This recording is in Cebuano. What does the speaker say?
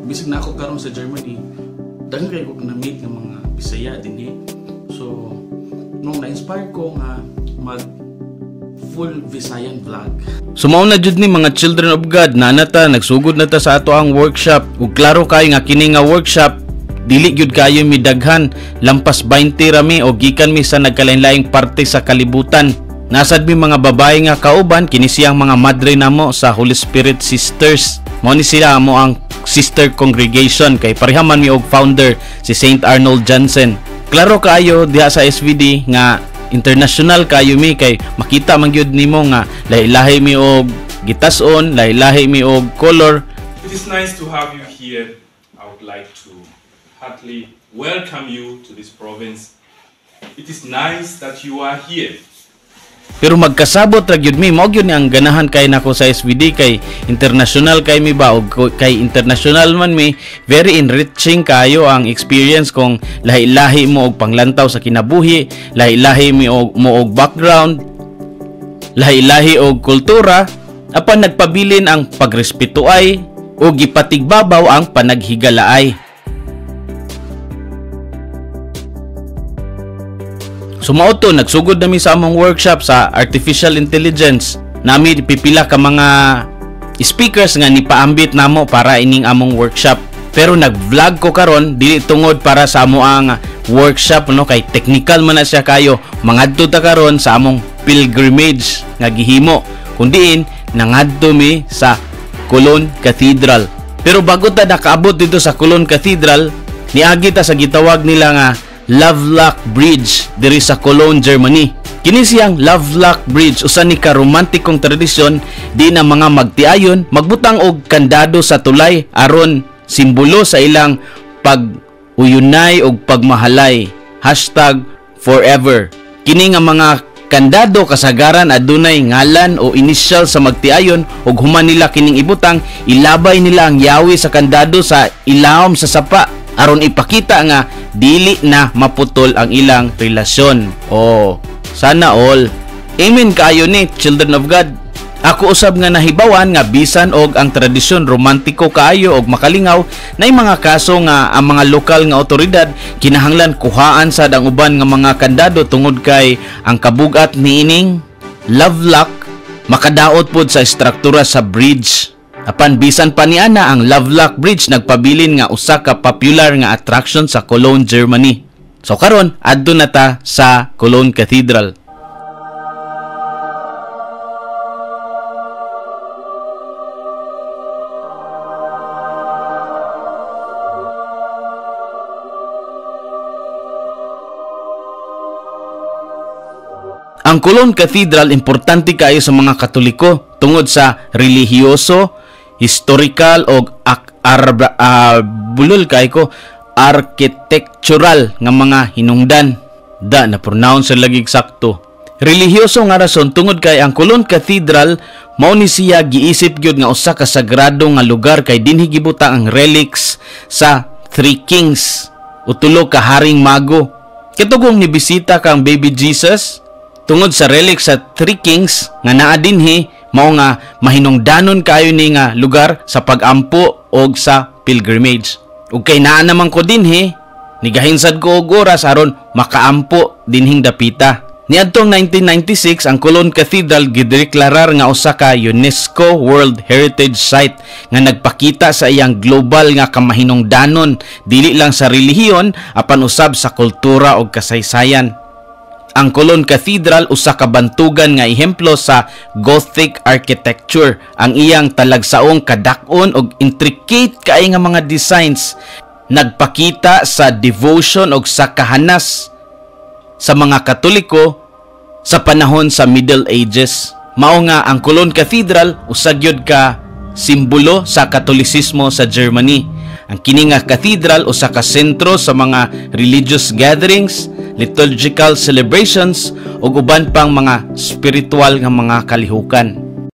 Bisag na ako karon sa Germany, daghan kay kog na-meet nga mga Bisaya dinhi. So nung na-inspire ko nga mag full Visayan vlog. So mao na jud ni, mga children of God, na ta nagsugod na ta sa ato ang workshop. Ug klaro kayo nga kini nga workshop dili gyud kayo midaghan, lampas 20 rami o gikan mi sa nagkalain-laing parte sa kalibutan. Nasad mi mga babae nga kauban, kini siyang mga madre namo sa Holy Spirit Sisters. Mao ni sila mo ang sister congregation kay pareha man mi og founder si Saint Arnold Janssen. Klaro kaayo diha sa SVD nga international kayo mi kay makita man gyud nimo nga lahi-lahi mi og gitas-on, lahi-lahi mi og color. It is nice to have you here. I would like to heartily welcome you to this province. It is nice that you are here. Pero magkasabot ra gyud mi, mao gyud ni ang ganahan kay nako sa SVD kay international kay mi ba, og kay international man mi, very enriching kayo ang experience kung lahi-lahi mo og panglantaw sa kinabuhi, lahi-lahi mi og mo og background, lahi-lahi og kultura, apan nagpabilin ang pagrespeto ay og gipatigbabaw ang panaghigalaay. So mao to, nagsugod nami sa among workshop sa artificial intelligence. Nami pipila ka mga speakers nga nipaambit namo para ining among workshop. Pero nag-vlog ko karon dili tungod para sa amo ang workshop, no, kay technical man na siya kayo. Mangadto ta karon sa among pilgrimage nga gihimo, kundiin nangadto mi sa Cologne Cathedral. Pero bago ta nakaabot dito sa Cologne Cathedral, niagi ta sa gitawag nila nga Lovelock Bridge diri sa Cologne, Germany. Kini siyang Lovelock Bridge usa ni ka romantikong tradisyon di na mga magtiayon magbutang og kandado sa tulay aron simbolo sa ilang pag-uyunay og pagmahalay. #forever. Kini nga mga kandado kasagaran adunay ngalan o inisyal sa magtiayon ug human nila kining ibutang, ilabay nila ang yawi sa kandado sa ilawom sa sapa aron ipakita nga dili na maputol ang ilang relasyon. Oh, sana all. Amen kaayo ni, children of God. Ako usab nga nahibawan nga bisan og ang tradisyon romantiko kaayo og makalingaw, nay mga kaso nga ang mga lokal nga otoridad kinahanglan kuhaan sad ang uban nga mga kandado tungod kay ang kabugat niining love lock makadaot pod sa istruktura sa bridge. Apan bisan pa niana ang Lovelock Bridge nagpabilin nga usa ka popular nga attraction sa Cologne, Germany. So karon adto na ta sa Cologne Cathedral. Ang Cologne Cathedral importante kaayo sa mga Katoliko tungod sa relihiyoso, historical og bulol kay ko architectural nga mga hinungdan. Da na pronounce lagi eksakto. Relihiyoso nga rason tungod kay ang Cologne Cathedral mao ni siya giisip gyud nga usa ka sagrado nga lugar kay dinhi gibutang ang relics sa Three Kings o tulo ka haring mago. Katugong nibisita kang Baby Jesus tungod sa relics sa Three Kings nga naa dinhi, mao nga mahinungdanon kaayo ni nga lugar sa pag-ampo og sa pilgrimage. Ug kay naa naman ko dinhi, nigahinsad ko og oras aron makaampo dinhing dapita. Niadtong 1996, ang Cologne Cathedral gideklarar nga usa ka UNESCO World Heritage Site nga nagpakita sa iyang global nga kamahinungdanon dili lang sa relihiyon apan usab sa kultura ug kasaysayan. Ang Cologne Cathedral usa ka bantugan nga ehemplo sa Gothic architecture. Ang iyang talagsaong kadak-on og intricate kay nga mga designs nagpakita sa devotion og sa kahanas sa mga Katoliko sa panahon sa Middle Ages. Mao nga ang Cologne Cathedral usa gyud ka simbolo sa Katolisismo sa Germany. Ang kini nga cathedral usa ka sentro sa mga religious gatherings, liturgical celebrations ug uban pang mga spiritual nga mga kalihukan.